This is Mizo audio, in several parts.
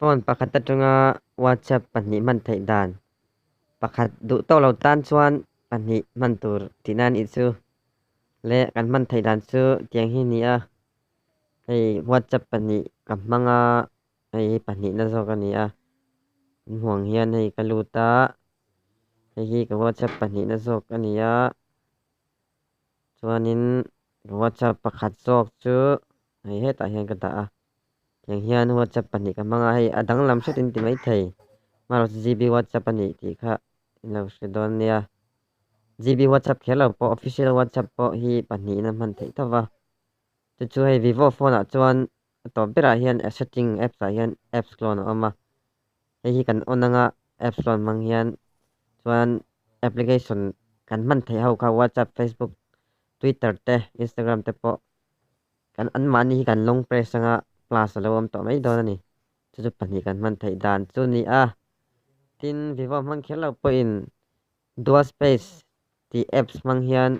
Phone pakhat atanga WhatsApp pahnih hman theih dan. Pakhat duh tawk lo tan chuan pahnih hman tur tihna a nih chu. Le kan hman theih dan chu tiang hi a ni a. Hei WhatsApp pahnih ka hmang a, hei hi pahnihna zawk a ni a. In huang hian hei ka lut a, hei hi ka WhatsApp pahnihna zawk a ni a. Chuanin WhatsApp pakhat zawk chu hei hetah hian ka dah a. Tiang hian WhatsApp pahnih ka hmang a, hei a danglam hret in ti maithei. Hmarawh chu GB WhatsApp a nih tih kha in lo hre dawn nia. GB WhatsApp kher lo pawh official WhatsApp pawh hi pahnihin a hman theih tho va. Chu chu hei Vivo phone ah chuan a tawp berah hian a setting apps ah hian apps clone a awm a. Hei hi kan on anga apps clone hmang hian chuan application kan hman theih ho kha WhatsApp, Facebook, Twitter te, Instagram te pawh Kan anmahni hi kan long press anga plus a lo awm tawh mai dawn a ni. Chu chu pahnih kan hman theih dan chu ni a. Tin, Vivo hmang kher lo pawhin Dual Space tih apps hmang hian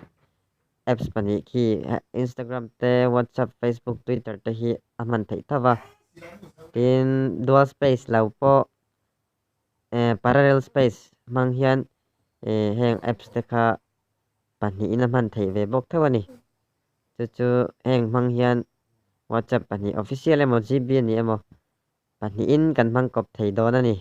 apps pahnih khi Instagram te, WhatsApp, Facebook, Twitter te hi a hman theih tho va. Tin, Dual Space lo pawh Parallel Space hmang hian heng apps te kha pahnihin a hman theih ve bawk tho a ni. Chu chu heng hmang hian WhatsApp pahnih official emaw GB a ni emaw pahnihin kan hmang kawp thei dawn a ni.